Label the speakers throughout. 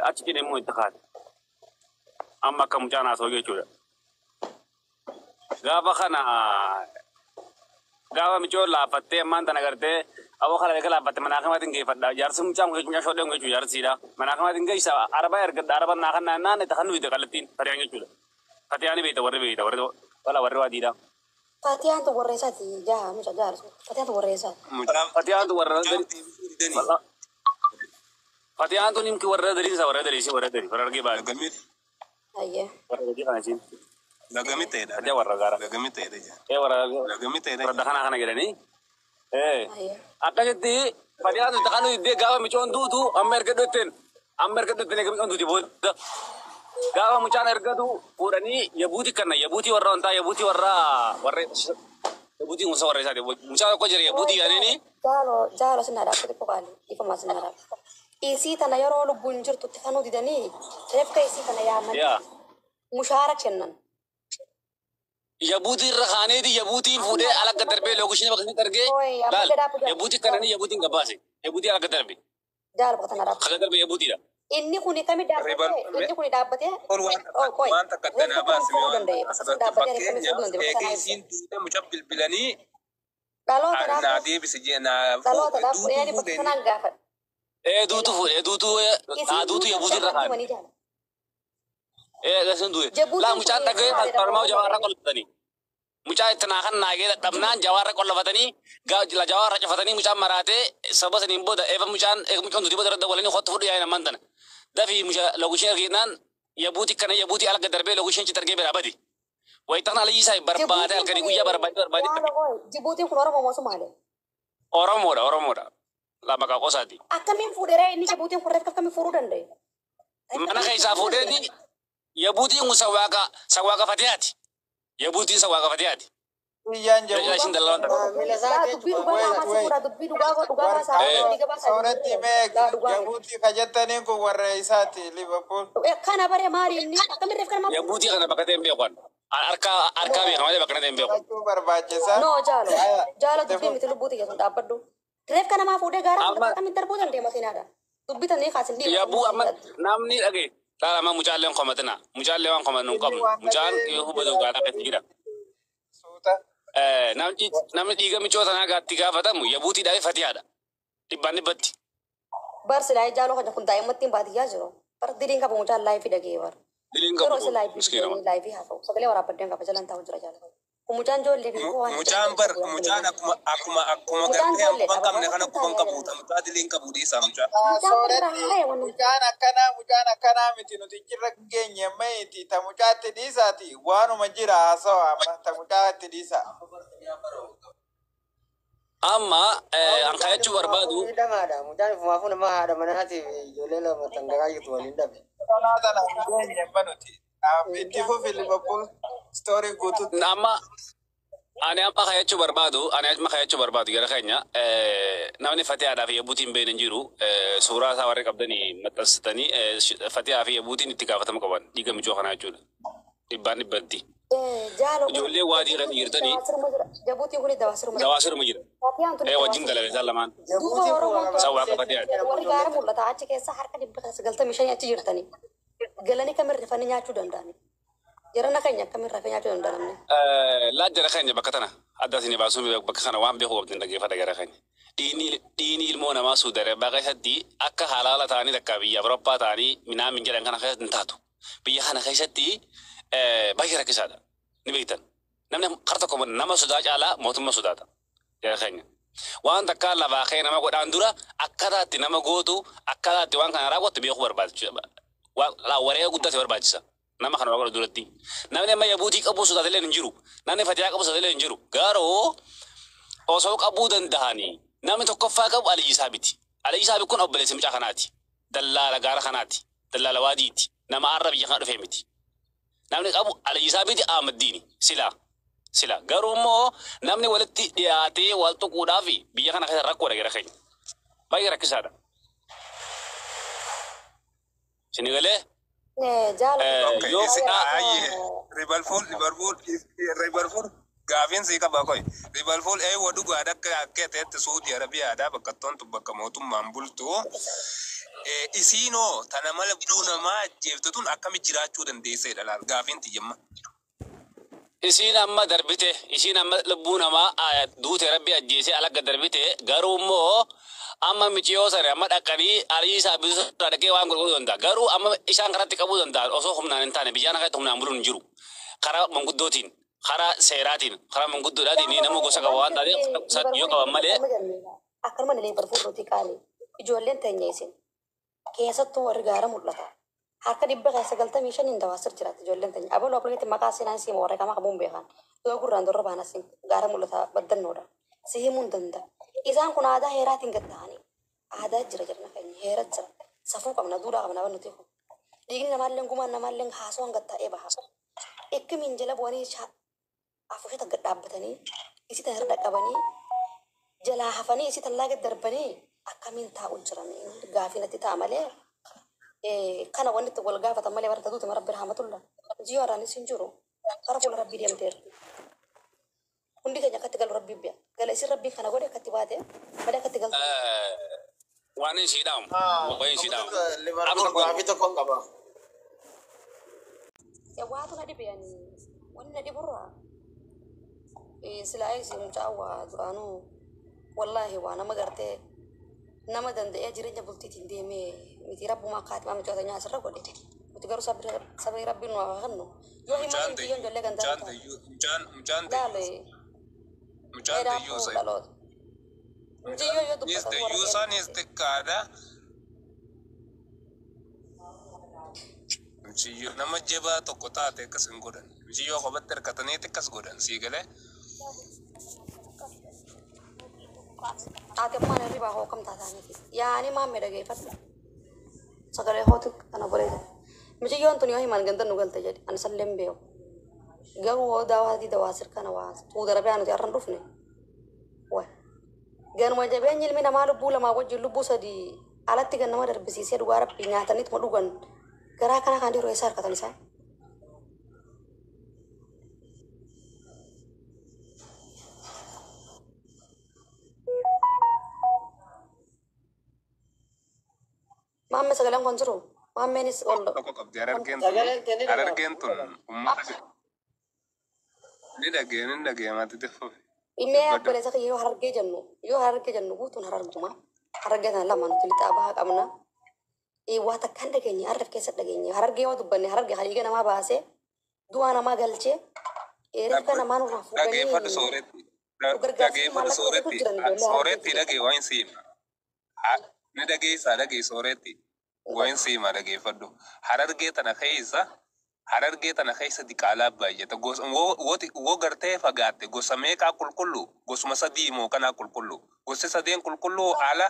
Speaker 1: Achi jedhee immoo itti kaate. Amma akka mucaan haasa'u jechuudha. Gaafa kana gaafa micoon laaffattee ammaan tana gartee aboo kana beeka laaffatte manaa kamaatiin geeffadha. Jaarsi mucaan kun mucaa shoodhee kun jechuudha jaarsiidha. Manaa kamaatiin geessa araba ergadha araba naa kan naan itti kan nuyi kallattiin fatiyaan jechuudha. Fatiyaan beekta warri beekta warri wala warri waadiidha.
Speaker 2: Fatiyaan tu warra isaati jaha mucaa jaarsu. Fatiyaan tu warra isaati.
Speaker 1: Fatiyaan tu warra Fatiyaan tu nimki warra dariinsa warra dariisi warra dari warra argee baay'ee.
Speaker 2: Ayyee.
Speaker 1: Warra gadii kana isiin.
Speaker 3: Lagamitti-dha.
Speaker 1: Fatiyaan warra gaara.
Speaker 3: Lagamitti-dha jaa.
Speaker 1: Ee warra
Speaker 3: Lagamitti-dha.
Speaker 1: warra dakanaa kana jedhanii. Ee.
Speaker 2: Ayyee.
Speaker 1: Akkasitti fatiyaan tu kan nuyi gaafa micoon duutu amma erga dhotteen amma erga dhotteen eega micoon duuti booda. Gaafa mucaan ergatu fuudhanii yabuuti kanna yabuuti warra wantaa yabuuti warra warra yabuuti musa warra isaati mucaa tokko jira yabuuti yaanini.
Speaker 2: Jaalo jaalo sinna dhaabte xiqqoo qaali ifama sinna dhaabte. Isii tana yeroo lubbuun jirtutti kanuu didanii reefka isii tana yaamanii
Speaker 1: Yaa.
Speaker 2: mushaara kennan.
Speaker 1: Yabuuti irra kaaneeti yabuutiin fuudhee ala gad darbee lookishinii bakka inni argee
Speaker 2: Ooy, amma
Speaker 1: laal
Speaker 2: jedhaa puja.
Speaker 1: yabuuti kananii yabuutiin gabbaase yabuutii ala gad darbe
Speaker 2: Jaalo bakka tana dhaabte.
Speaker 1: kaga darbe yabuutiidha.
Speaker 2: Inni kuni kami dhaabbatee inni kuni dhaabbatee
Speaker 3: Ol waan
Speaker 2: oh qoy
Speaker 3: waan takka
Speaker 2: reefka
Speaker 3: danaa
Speaker 2: kami
Speaker 3: baasime
Speaker 2: fuudhuu
Speaker 3: waan
Speaker 2: danda'e bakka sun
Speaker 3: asirratti
Speaker 2: dhaabbatee reefka kami
Speaker 3: fakkeenyaaf
Speaker 2: fuudhuu danda'e bakka
Speaker 3: eegee
Speaker 2: sanaa ibsa.
Speaker 3: isiin duute mucaa bilbilanii
Speaker 2: Dhaloota
Speaker 3: naa
Speaker 2: dhaabbatee
Speaker 3: deebise jee naa
Speaker 2: dhaloota
Speaker 3: duutu
Speaker 2: dhaabbatee bakka
Speaker 3: fuudheen
Speaker 2: sanaan gaafadha.
Speaker 1: Ee duutu fuudhee duutu haa
Speaker 2: Isiin
Speaker 1: duutu
Speaker 2: duutu
Speaker 1: yabuuti irra kaane.
Speaker 2: himanii jaala.
Speaker 1: Ee gasin du'e. Laa
Speaker 2: Jabuutiin
Speaker 1: mucaan
Speaker 2: kun
Speaker 1: dhaga'ee
Speaker 2: Somaaliidha
Speaker 1: falmaa
Speaker 2: moo
Speaker 1: jawaarra
Speaker 2: Oromoodha?
Speaker 1: qollatanii. Mucaa itti naa kan naagee dadhabnaan jawaarra qollafatanii jawaarra cufatanii mucaan maraatee sababa saniin booda eeba mucaan eega mucaan duuti booda irra dawwalanii kottu fudhu yaa'in ammaan tana. Dafii mucaa loogisheen arginaan yabuuti kana yabuuti ala gad darbee loogisheen citti argee biraa badi. Wayitaqna aliyyisaa barbaade
Speaker 2: Jibuutiin
Speaker 1: halkanii
Speaker 2: kun
Speaker 1: guyyaa barbaade barbaade.
Speaker 2: jaalo qoy Jibuutiin kun Oromoo moo Somaalee?
Speaker 1: Oromoodha Oromoodha. Laa maqaa qosaati.
Speaker 2: Akkamiin fuudhee inni Jibuutiin kun reefka akkamiin fuudhuu danda'e? Reefka
Speaker 1: Mana
Speaker 2: akkamiin
Speaker 1: keessaa
Speaker 2: fuudhuu danda'e?
Speaker 1: fuudheeti yabuutiin kun sawaaqa sawaaqa fatihaati. Yabuutiin sawaaqa fatihaati.
Speaker 4: Guyyaan
Speaker 1: Ishin
Speaker 4: jabuuti.
Speaker 1: dallalan takka.
Speaker 5: Maamila
Speaker 2: Laa
Speaker 5: isaati
Speaker 2: dubbii
Speaker 5: jechuudha.
Speaker 2: dhugaa
Speaker 4: Wait,
Speaker 2: qaamaa si
Speaker 4: wait.
Speaker 2: fuudha dubbii dhugaa dhugaa baasaa
Speaker 1: Ee.
Speaker 2: dubbii gabaasaa
Speaker 4: Sooratti mee
Speaker 2: laa dhugaa miti.
Speaker 4: jabuuti kajettaniin kun warra isaati Liverpool.
Speaker 2: Kana bare maali inni akkamiin reefka namaa fuudhuu
Speaker 1: Yabuutii kana bakka ta'e hin beeku ani. Harkaa harkaa beeka malee bakka ta'e hin beeku.
Speaker 4: Jechuu barbaachisa.
Speaker 2: No jaalo
Speaker 4: Aya,
Speaker 2: jaalo
Speaker 4: itti
Speaker 2: dubbii
Speaker 4: fufi.
Speaker 2: miti lubbuu xiyya sun dhaabbadhu. Reefka namaa fuudhee gaara
Speaker 1: Amma
Speaker 2: mul'ata akkamiin darbuu danda'e makiinaadha. Dubbii tanii kaasin dhiiba
Speaker 1: yabuu amma namni dhage laala amma mucaallee hin komatina. Mucaallee waan komannu hin
Speaker 4: Inni
Speaker 1: qabnu.
Speaker 4: waan
Speaker 1: Mucaan
Speaker 4: dhaga'ee
Speaker 1: yoo hubatu
Speaker 4: jira.
Speaker 1: gaaraa keessa jira.
Speaker 4: Suuta.
Speaker 1: Namni namni dhiiga michoo tanaa gaatti gaafatamu yabuutiidhaa fi fatihaadha. Dhibbaan dhibbatti.
Speaker 2: Bar silaa jaaloo kan kun daa'immattiin baadiyyaa jiru. Bar diriin qabu mucaan laayifii dhagee bar.
Speaker 1: Diliin
Speaker 2: Yeroo
Speaker 1: qabu
Speaker 2: isa
Speaker 1: kun
Speaker 2: laayifii
Speaker 1: miskiina.
Speaker 2: laayifii haasa'u sagalee waraabbadeen qaba jalaan taa'u jira jaalatu. Kun mucaan ijoollee fi waan
Speaker 3: Mucaan bar mucaan akkuma akkuma akkuma
Speaker 2: Mucaan
Speaker 3: gartee
Speaker 2: ijoollee
Speaker 3: quban
Speaker 2: qaba.
Speaker 3: qabne kana quban qabu mucaa diliin qabu dhiisaa mucaa.
Speaker 2: Mucaan kun irraa
Speaker 4: Sooratti
Speaker 2: haa'e wanni.
Speaker 4: mucaan akkanaa mucaan akkanaa miti nuti jirra geenye mayti ta mucaatti dhiisaati waanuma jira haasawa amma ta mucaatti dhiisa.
Speaker 1: Amma an kayachuu barbaadu
Speaker 5: Miidhamaadha. Mucaan ifumaafuu nama haadha manaatiif ijoollee lama tangaraa jirtu waliin dhabe.
Speaker 4: Kanaa tana hin geenye amma nuti. Itti fufi Liverpool story guututti.
Speaker 1: Amma ani amma kayachuu barbaadu ani amma kayachuu barbaadu gara keenya namni fatihaadhaa fi yabuutiin hin beekne hin jiru suuraa isaa warri qabdanii maxxansitanii fatihaa fi yabuutiin itti gaafatama qaban dhiiga michoo kanaa jechuudha. Dhibbaan dhibbatti.
Speaker 2: Jaalo
Speaker 1: Ijoollee waadii irra jirtanii
Speaker 2: Jabuutiin kun dawaa sirma jira.
Speaker 1: dawaa sirma jira.
Speaker 2: Fatiyaan tun
Speaker 1: Ee
Speaker 2: dawaa
Speaker 1: wajjin
Speaker 2: sirma
Speaker 1: dalagan
Speaker 2: jira.
Speaker 1: isaan lamaan.
Speaker 2: Duuba
Speaker 5: Jabuutiin kun
Speaker 2: Oromoon
Speaker 5: warra
Speaker 1: Isaan waaqa fatihaati.
Speaker 2: warri gaara mul'ata achi keessa harka 195 achi jirtanii. Galanii kamirra rafanii nyaachuu danda'ani. Jarana keenya akkamiin rafee nyaachuu danda'a namni?
Speaker 1: Laa jara keenya bakka tana adda isin baasuun bakka kana waan beeku qabdin dhaggeeffadha gara keenya. Dhiini ilmoo namaa Suudi Arabiyaa keessatti akka halaala ta'anii takka biyya Awurooppaa ta'anii minaan min jedhan kana keessatti hin taatu. Biyya kana keessatti baay'ee rakkisaadha. Ni beektan. Namni kar tokko nama sodaa caalaa mootummaa sodaata. Jara keenya. Waan takka lafaa kee nama godhaan dura akkataatti nama gootu akkataatti waan kana raawwattu beekuu barbaachisa. Wareega guddaa si barbaachisa. Nama kana waa godhu duratti. Namni amma yabuutii qabu sodaatellee hin jiru. Namni fatihaa qabu sodaatellee hin jiru. Garuu osoo qabuu danda'anii namni tokkoffaa qabu Aliyyi Saabiti. Aliyyi Saabi kun obboleessa mucaa kanaati. Dallaala gaara kanaati. Dallaala waadiiti. Nama arra biyya kana dhufee miti. Namni qabu Aliyyi Saabiti Ahmaddiini. Silaa. Sila. Garuu immoo namni walitti dhiyaatee wal tuquudhaaf biyya kana keessa rakkoodha gara keenya. Baay'ee rakkisaadha. Isin galee
Speaker 2: Jaalo
Speaker 3: Okay,
Speaker 1: yoo
Speaker 3: isi
Speaker 1: fedhaa
Speaker 3: ayyee Liverpool Liverpool Liverpool gaafiin sii qaba koy Liverpool eewwa dhugaadha akka akka ta'etti Suudi Arabiyaadha bakka toontu bakka mootummaan bultu. Isiinoo tana mala lubbuu namaa ajjeefte tun akkamitti jiraachuu dandeesseedha laal gaafiin tiyyamma.
Speaker 1: Isiin amma darbite, isiin amma lubbuu namaa duute rabbi ajjeesee alagga darbite. Garuu immoo amma miciyoo sana amma dhaqanii ariisaa bisu dhaqee waan godhuu danda'a. Garuu amma isaan karatti qabuu danda'a osoo humnaan hin taane. Biyyaan akkatti humnaan buluun hin jiru. Karaa manguddootiin, karaa seeraatiin, karaa manguddoodhaatiin nama gosa qaba waan taateef yoo qaban malee.
Speaker 2: Akkanuma illee barfuudhuuti qaali. Ijoolleen teenya isin keessattuu warri gaara mul'ata. Harka 195 dawaasir jiraatti ijoolleen teenya. Abaluu abaluu maqaa seenaan siima warra kamaa qabuun beekan. Yoo gurraan durra baana sin gaara mul'ata baddannoodha. Si himuu hin danda'a. Isaan kun aadaa heeraatiin gad ta'anii. Aadaa jira jirna keenya heera jira. Safuu qabna, duudhaa qabna nuti kun. Dhiigni namaallee, gumaan namaallee haasawaan gad ta'ee baha. Ikkimiin jala bu'anii afushata gad dhaabbatanii isii tan irra dhaqqabanii jalaa hafanii isii tallaa gad darbanii akkamiin taa'u jiran gaafii natti ta'a malee, kana wanni itti wal gaafatan malee warra taatuuti rabbi rahmatulla jiyo haraanis hin jiru kara fuula rabbii deemteerti. Hundi keenya akkatti galu rabbii bi'a gala isin rabbii kana godhe akkatti baate malee akkatti galtu.
Speaker 1: Waan ishii dhaamu. Waan ishii dhaamu.
Speaker 5: Liverpool gaafii tokkoon qaba.
Speaker 2: Waatu na dhibe ani wanni na dhiburraa silaa isi mucaa waa duraanuu wallaahi waa nama gartee nama danda'ee jireenya bultiitiin deemee miti. Rabbumaa kaatimaa mucaa nyaa asirra godhe. Nuti garuu sabri rabbiin nu haa kennu yoo himaa biyyoon ijoollee gandaa
Speaker 3: Mucaan dayyuu mucaan mucaan
Speaker 2: laale
Speaker 3: dayyuu mucaan dayyuu
Speaker 2: dheeraafuu
Speaker 3: sa
Speaker 2: dhaloota mucayyoo yoo
Speaker 3: nis
Speaker 2: dubbatan warra
Speaker 3: dayyuusaanis xiqqaadha. Muciyyoo nama jabaa tokko taate akkas hin godhan. Muciyyoo kophatti hirkataniiti akkas godhan sii galee.
Speaker 2: Ati ammaan hirribaa hoo kam taataaniiti yaani maamme dhageeffadhu sagalee hootu kana boleeta. Mucayyoon tun yoo himan ganda nu galte jedhe ani salleen beeku. Garuu hoo daawaatii dawaa sirkana waa tuuta rabee nuti har'an dhufne. Wa ganuma jabeenyi ilmi namaa lubbuu lamaa wajjin lubbuu sadii alatti gan nama darbisiisee dhugaa rabbii nyaataniituma dhugan garaa kana kan yeroo eessa harkatan isaan. Maamme sagaleen kun jiru maammeenis ol
Speaker 3: Tokko qabdi harargeen tun
Speaker 5: Sagaleen tee ni
Speaker 3: harargeen
Speaker 5: dhaga'ama.
Speaker 3: tun uummata ni dhagee ni dhagee maati fufi.
Speaker 2: Mee
Speaker 3: Dubbadhu.
Speaker 2: obboleessa kiyya, yoo harargee jennu guutuun hararguma. Harargee sana lama nuti lixaa bahaa qabna. Waa takkaan dhageenye arraf keessa dhageenye. Harargee yoo dubbanne harargee haliiga namaa baasee du'aa namaa galchee reeffa namaa nurraa
Speaker 3: Dhageeffadhu
Speaker 2: fuudhanii
Speaker 3: sooretti.
Speaker 2: nu gargaarsanii
Speaker 3: Dhageeffadhu
Speaker 2: maallaqa godhatu
Speaker 3: sooretti.
Speaker 2: jiran ijoollee harargee
Speaker 3: Sooretti
Speaker 2: keessa.
Speaker 3: dhagee waan siima. Ni dhageessaa dhagee sooretti. Waan siima dhageeffadhu. Harargee tana keessa diqaalaa baay'ata. Gosa woo gartee fagaatte gosa meeqaa qulqullu, gosuma sadii moo kanaa qulqullu. Gosti sadeen qulqulluu haala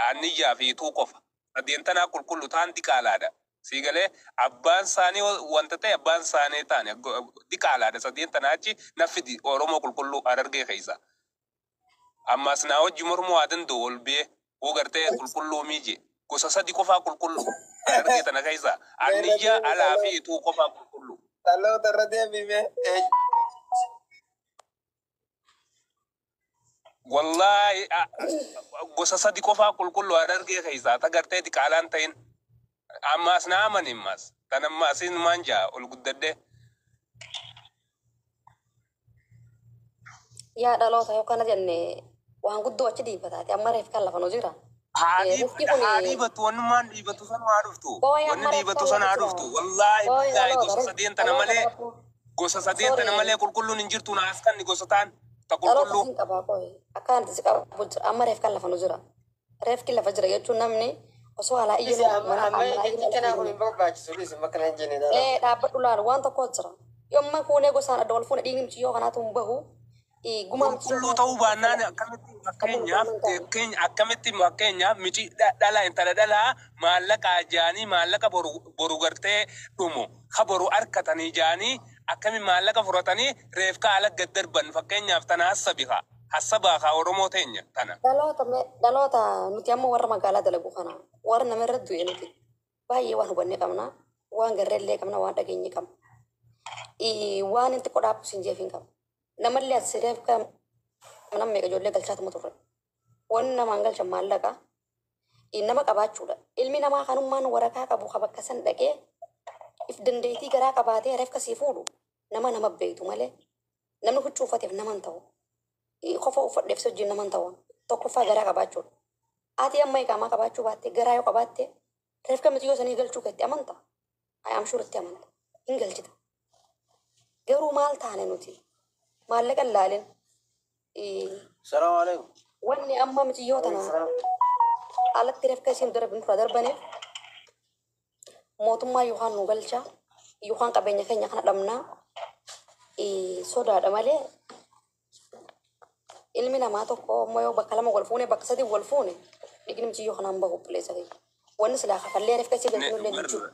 Speaker 3: anniyyaa fi ituu qofa. Sadeen tanaa qulqullu ta'an diqaalaadha. Sii galee abbaan isaanii wanta ta'e abbaan isaanii taane diqaalaadha. Sadeen tanaa achi naffi Oromoo qulqulluu harargee keessa. Ammas naa wajji mormuu haa danda'u ol bee woo gartee qulqulluu miije. Gosa sadi qofaa qulqullu harargee tana keessa. Anniyyaa alaa fi ituu qofaa qulqullu.
Speaker 4: Dhaloota irra deebime.
Speaker 3: Wallaahi gosa sadi qofaa qulqullu harargee keessa ta gartee diqaalaan ta'in. Ammas naa amani ammas. Tan ammas maan jaa ol guddadde.
Speaker 2: Yaa dhaloota, yoo kana jenne waan guddoo achi dhiibbataati amma reef kan lafa nu jira.
Speaker 3: Haa
Speaker 2: Rifki kun
Speaker 3: dhiibatu, wannummaan dhiibatu san haa dhuftu.
Speaker 2: Booyi
Speaker 3: Wanni
Speaker 2: amma reef
Speaker 3: dhiibatu
Speaker 2: kan
Speaker 3: san
Speaker 2: lafa
Speaker 3: haa
Speaker 2: jira.
Speaker 3: dhuftu. Wallaahi
Speaker 2: Booyi
Speaker 3: billaahi
Speaker 2: dhaloota
Speaker 3: gosa sadeen tana
Speaker 2: dhaloota
Speaker 3: malee
Speaker 2: rakkoo.
Speaker 3: gosa sadeen tana
Speaker 2: Sorry.
Speaker 3: malee qulqulluun hin jirtu naas kan gosa taan ta
Speaker 2: Dhaloota
Speaker 3: qulqulluu.
Speaker 2: sin qabaa qoy akka anti si qabu jira amma reef kan lafa nu jira. Reefki lafa jira jechuun namni osoo alaa
Speaker 5: Isi
Speaker 2: iyyuu
Speaker 5: amma
Speaker 2: mana
Speaker 5: amma
Speaker 2: manaa
Speaker 5: jechi
Speaker 2: iyyuu
Speaker 5: kanaa kun hin barbaachisu dhiisi makana hin jenne dhala.
Speaker 2: Ee, dhaabbadhu laalu waan tokko jira. Yoomma fuunee gosaan adda wal fuune dhiigni muciyyoo kanaatu hin bahu. Gumaa muciyyoo
Speaker 3: Qulqulluu
Speaker 2: kanaatu
Speaker 3: ta'uu baannaan akkamitti fakkeenyaaf fakkeenya akkamitti fakkeenyaaf mici dhala intala dhalaa maallaqaa jaanii maallaqa boru boru gartee dhumu ka boru harkatanii jaanii akkami maallaqa fudhatanii reefka ala gad darban? Fakkeenyaaf tana hassabi haa hassabaa haa Oromoo teenya tana.
Speaker 2: Dhaloota dhaloota nuti amma warra magaalaa dalagu kana warra nama irra du'e nuti baay'ee waan hubannee qabna, waan garreellee qabna, waan dhageenye qabna. Waan inni xiqqoo dhaabbu siin jeef hin qabu. Namallee as reefka nama meeqa ijoollee galchaatuma turre. Wanni namaan galchan maallaqa. Nama qabaachuudha. Ilmi namaa kanummaan waraqaa qabu ka bakka san dhaqee if dandeettii garaa qabaatee reefka sii fuudhu nama nama beektu malee namni huccuu uffateef nama hin ta'u. Qofa uffadheef si wajjin nama hin ta'u. Tokkoffaa garaa qabaachuudha. Ati amma iqaamaa qabaachuu baatte garaa yoo qabaatte reefka mitiyyoo sanii galchuu keetti amanta. I am sure itti amanta. Hin galchita. Garuu maal taane nuti? Maallaqa hin laalin.
Speaker 5: Salaamu alaikum.
Speaker 2: Wanni amma mitiyyoo tana alatti reefka isiin dura darbaniif mootummaa yookaan nu galcha yookaan qabeenya keenya kana dhabnaa sodaadha malee ilmi namaa tokko ammoo yoo bakka lama wal fuune bakka sadii wal fuune dhiigni mitiyyoo kanaan bahu obboleessa kiyya. Wanni silaa kafallee reefka isii galchinu illee hin jiru.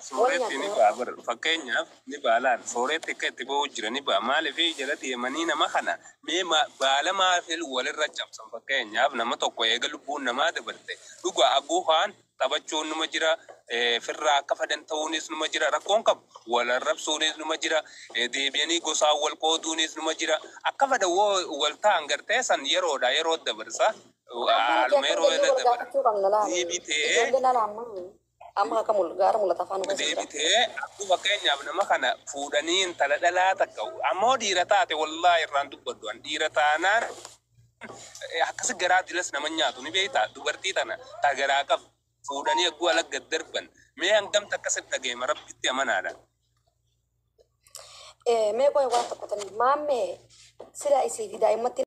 Speaker 3: Sooretti ni ba'a bar fakkeenyaaf ni baalaan sooretti akka itti ba'u jira ni ba'a maaliif jala deemanii nama kana mee baala maafil walirra cabsan fakkeenyaaf nama tokko eega lubbuun namaa dabarte dhuga aguuhaan taphachuun numa jira, firraa akka fadan ta'uunis numa jira, rakkoon qabu wal arrabsuunis numa jira, deebi'anii gosaan wal qooduunis numa jira, akka fadan wal ta'an gartee san yeroodha yeroo dabarsa haaluma yeroo irra dabara deebitee
Speaker 2: Ijoolleen ala amma amma akka gaara mul'ata afaan gosa jira.
Speaker 3: Deebitee akkuma fakkeenyaaf nama kana fuudhanii intala dhalaa takka ammoo dhiira taate wallaahi irraan dubbaddu an dhiira taanaan akkasi garaa dilas nama nyaatu ni beektaa dubartii tana ta garaa qabu fuudhanii egguu ala gad darban mee hangamta akkasitti dhageema rabbitti amanaadha.
Speaker 2: Mee qoy waan tokko tani maammee sila isii fi daa'immatti.